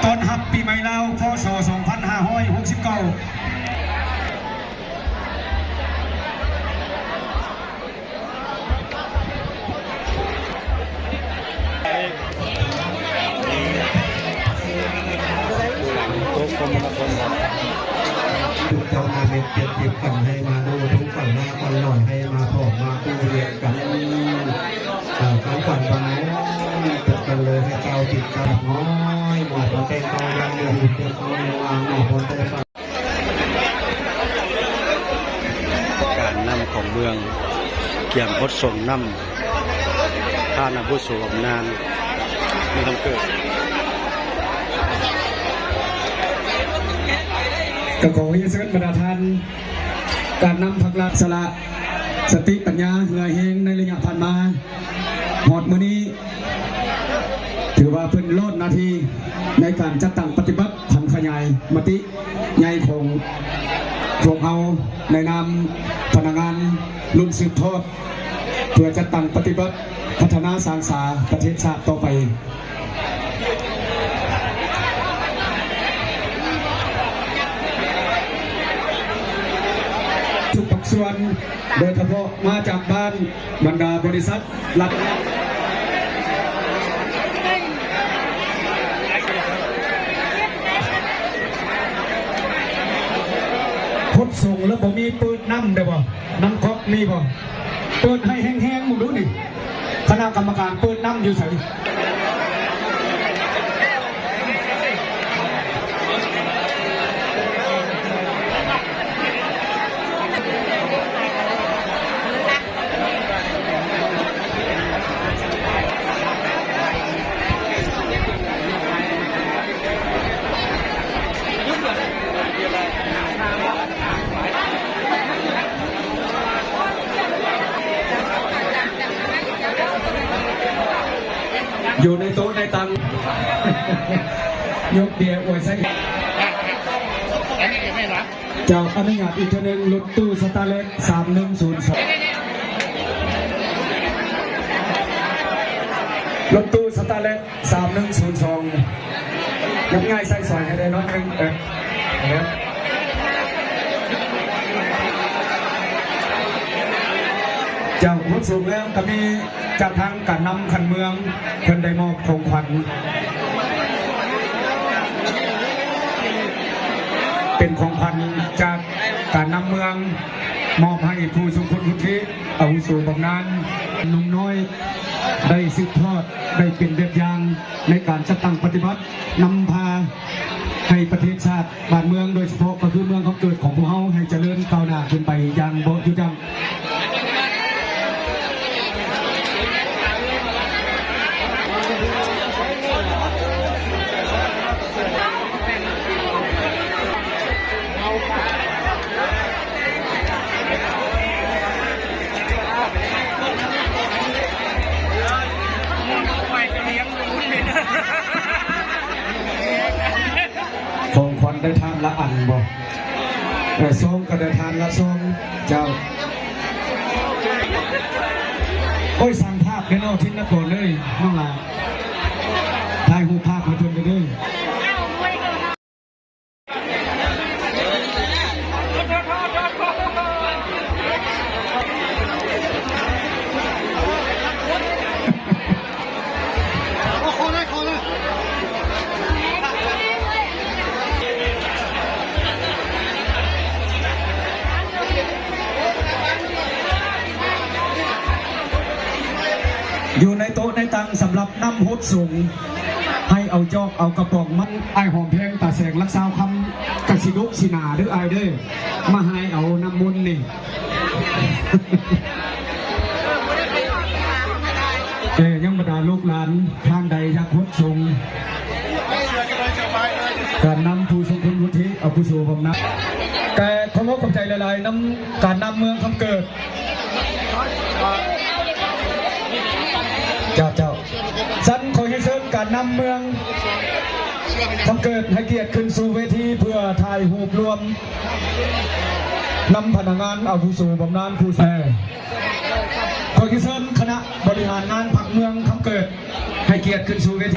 ຕ້ອນຮັບປີໃໝ່ລາວ ພ.ສ. ສອງພັນຫ້າຮ້ອຍຫົກສິບເກົ້າ. ເຈົ້ານາເມັດເຈັດສິບກັນ ໃຫ້ມາດູທຸກຝັນໜ້າຝັນໜ້ອຍ ໃຫ້ມາພ້ອມມາຄູ່ຮຽນກັນ ເອີ ຄວາມຝັນວັນນີ້ ຈັດກັນເລີຍ ໃຫ້ເຈົ້າຕິດກັບນ້ອຍ ໝໍ້ພໍ່ແຕ່ງເຂົ້າຍັງເດືອນເດືອນເຂົ້າໃນວາງ ໝໍ້ພໍ່ແຕ່ງ ການນຳຂອງເມືອງ ກຽມຫົດສົງນຳ ທ່ານອາວຸໂສອຳນານ ມີຄຳເກີດ. ກໍຂໍຮຽນເຊີນບັນດາທ່ານ ການນຳພັກລັດ ສະຫຼະສະຕິປັນຍາເຫື່ອແຮງໃນໄລຍະຜ່ານມາ ຮອດມື້ນີ້ ຖືວ່າເພິ່ນໂລດໜ້າທີ່ໃນການຈັດຕັ້ງປະຕິບັດຜັນຂະຫຍາຍມະຕິໃຫຍ່ຂອງພວກເຮົາ ໃນນາມພະນັກງານລຸ້ນສືບທອດ ເພື່ອຈັດຕັ້ງປະຕິບັດພັດທະນາສ້າງສາປະເທດຊາດຕໍ່ໄປ. ທຸກພາກສ່ວນ ໂດຍສະເພາະມາຈາກບ້ານ ບັນດາບໍລິສັດລັດ ຫົດສົງແລ້ວບໍ່ມີເປີດນ້ຳໄດ້ບໍ່? ນ້ຳກັອກມີບໍ່? ເປີດໃຫ້ແຮງໆ ເບິ່ງດູນີ້ ຄະນະກຳມະການເປີດນ້ຳຢູ່ໃສ? ຢູ່ໃນໂຕະໃນຕັ່ງ ຍົກເບຍອວຍໃສ່ ເຈົ້າ ອະນຸຍາດອີກເທື່ອໜຶ່ງ ລົດຕູ້ສະຕາເລັດ ສາມໜຶ່ງສູນສອງ ລົດຕູ້ສະຕາເລັດ ສາມໜຶ່ງສູນສອງ ຍັບງ່າຍໃສ່ສອຍໃຫ້ໄດ້ໜ້ອຍໜຶ່ງ ເອີ ເອີ ເຈົ້າ ຫົດສົງແລ້ວກໍມີຈາກທາງການນຳຂັ້ນເມືອງ ເພິ່ນໄດ້ມອບຂອງຂວັນ ເປັນຂອງຂວັນຈາກການນຳເມືອງ ມອບໃຫ້ຜູ້ຊົງຄຸນວຸດທິ ອາວຸໂສບຳນານ ໜຸ່ມນ້ອຍໄດ້ສືບທອດ ໄດ້ເປັນແບບຢ່າງໃນການຈັດຕັ້ງປະຕິບັດ ນຳພາໃຫ້ປະເທດຊາດບ້ານເມືອງ ໂດຍສະເພາະກໍຄືເມືອງຄຳເກີດຂອງພວກເຮົາ ໃຫ້ຈະເລີນກ້າວໜ້າຂຶ້ນໄປຢ່າງບໍ່ຢຸດຢັ້ງ. ຂອງຂວັນໄດ້ທ່ານລະອັນບໍ່? ເອີ ຊອງກໍໄດ້ທ່ານລະຊອງ ເຈົ້າ. ໂອ້ຍ ຊ່າງພາບເດ້ເນາະ ທິນນະກອນເອີຍ ນ້ອງຫຼາ ຖ່າຍຮູບພາບໃຫ້ເພິ່ນເດີ. ຢູ່ໃນໂຕະໃນຕັ່ງສຳລັບນ້ຳຫົດສົງ ໃຫ້ເອົາຈອກເອົາກະປ໋ອງມາ. ອ້າຍຫອມແພງຕາແສງ ຫຼັກຊາວຄຳ ກະຊິດຸຊິໜາເດີອ້າຍເດີ ມາຫາຍເອົານ້ຳມົນນີ້. ເອີ ຍັງບັນດາລູກຫຼານທ່ານໃດຢາກຫົດສົງ ການນຳຜູ້ຊົງຄຸນວຸດທິ ອາວຸໂສບຳນານ ກະຂໍຂອບໃຈຫຼາຍໆ ນຳການນຳເມືອງຄຳເກີດ. ເຈົ້າ ເຈົ້າ ຊັ້ນຂໍຮຽນເຊີນການນຳເມືອງຄຳເກີດໃຫ້ກຽດຂຶ້ນສູ່ເວທີ ເພື່ອຖ່າຍຮູບລວມນຳພະນັກງານອາວຸໂສບຳນານຜູ້ ເອີ ຂໍຮຽນເຊີນຄະນະບໍລິຫານງານພັກເມືອງຄຳເກີດ ໃຫ້ກຽດຂຶ້ນສູ່ເວທີ.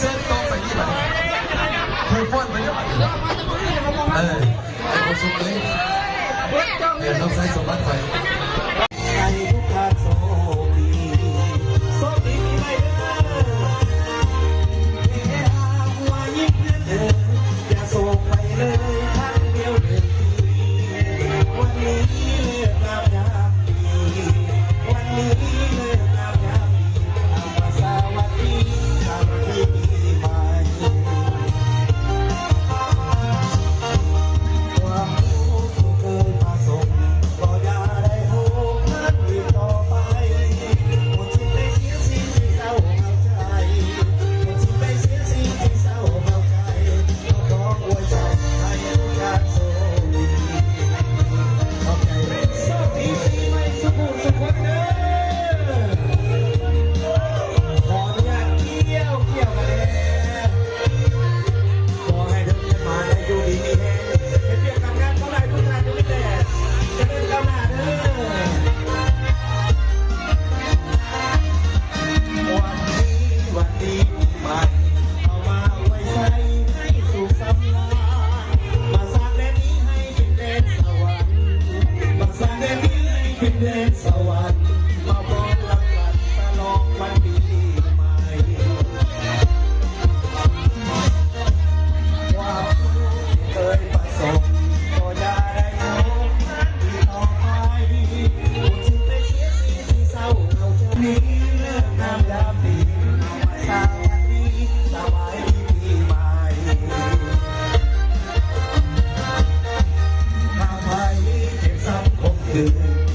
ເຊີນຕໍ່ໄປນີ້ບັດນີ້ ເຄີຍຟ້ອນໄປແລ້ວບັດນີ້ ເອີ ໃຫ້ຄວາມສຸກເລີຍ. ນ້ອງຊາຍສົມບັດຂ້ອຍ ໃຫ້ທຸກທ່ານໂຊກດີ ໂຊກດີປີໃໝ່ເດີ ເຮຮາຫົວຍິງເພື່ອນເອີຍ ຢ່າໂສກໄປເລີຍຄັ້ງດຽວເດີ ປີ ວັນນີ້ເລີກງາມຍາມດີ ວັນນີ້ເລີກງາມຍາມດີ ເອົາມາສະຫວັດດີ ສະຫວັດດີປີໃໝ່ ຄວາມຮູ້ທີ່ເຄີຍປະສົງ ກໍຢ່າໄດ້ຜູກພັນອີກຕໍ່ໄປ ຄົນຊິໄປເສຍສິ່ງທີ່ເສົ້າເຮົາໃຈ ຄົນຊິໄປເສຍສິ່ງທີ່ເສົ້າເຮົາໃຈ ຂໍອວຍໄຊໃຫ້ທຸກທ່ານໂຊກດີ ຂອບໃຈ ໂຊກດີປີໃໝ່ສຸຂູສຸຂຄົນເດີ ຂໍອະນຸຍາດກ່ຽວກ່ຽວກັນແດ່ ຂໍໃຫ້ເດີນທາງມາໃຫ້ຢູ່ດີມີແຮງ ເຮັດວຽກການງານຂອງຫຼາຍທຸກທ່ານມີແຕ່ຈະເລີນກ້າວໜ້າເດີ ວັນດີວັນດີປີໃໝ່ ເອົາມາອວຍໄຊໃຫ້ສຸກສຳລານ ມາສ້າງແດນນີ້ໃຫ້ເປັນແດນສະຫວັນ ມາສ້າງແດນນີ້ໃຫ້ເປັນແດນສະຫວັນ ມາຟ້ອນຮັກກັນສະຫຼອງວັນປີໃໝ່ ຄວາມຮູ້ທີ່ເຄີຍປະສົງ ກໍຢ່າໄດ້ພົບກັນອີກຕໍ່ໄປ ຜູ້ທີ່ໄປເສຍສິ່ງທີ່ເສົ້າເຮົາໃຈ ມີເລີກງາມຍາມດີ ສະຫວັດດີ ສະບາຍດີປີໃໝ່ ຖ້າໃຜເຈັບຊ້ຳຄົມຄືນ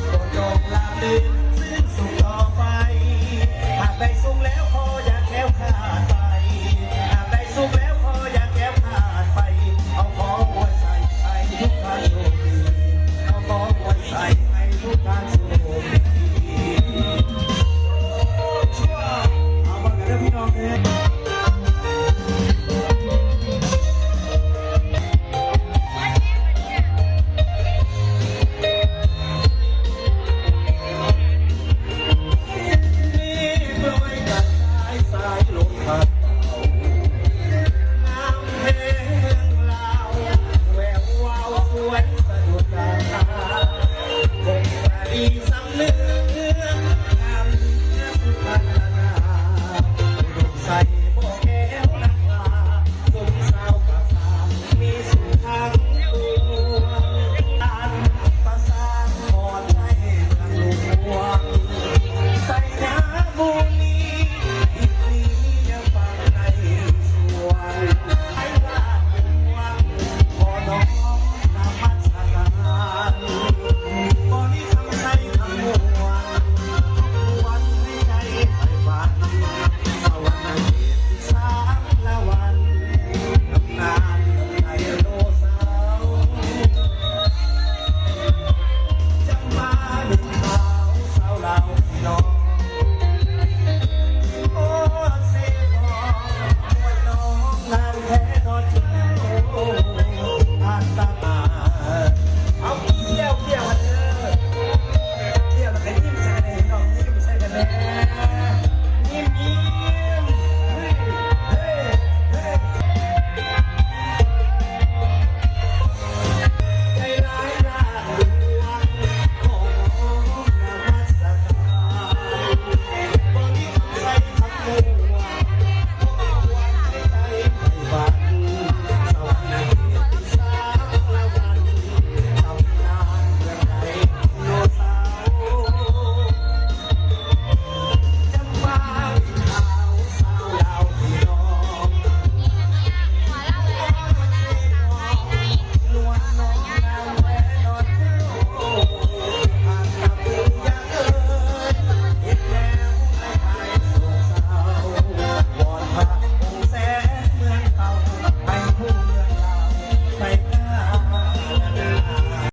ກໍຈົ່ງລາບລື່ນຊື່ນສຸກຕໍ່ໄປ ຫາກໄດ້ສຸກແລ້ວຂໍຢ່າແຄ້ວຄາດໄປ ຫາກໄດ້ສຸກແລ້ວຂໍຢ່າແຄ້ວຄາດໄປ ເຮົາຂໍອວຍໄຊໃຫ້ທຸກທ່ານໂຊກດີ ເຮົາຂໍອວຍໄຊໃຫ້ທຸກທ່ານໂຊກດີ ເອົາເບິ່ງກັນເດີພີ່ນ້ອງເອີຍ ເອົາກ່ຽວກ່ຽວກັນເດີ ກ່ຽວແລ້ວກໍຍິ້ມໃສ່ກັນແດ່ ເຫັນນ້ອງຍິ້ມໃສ່ກັນແດ່.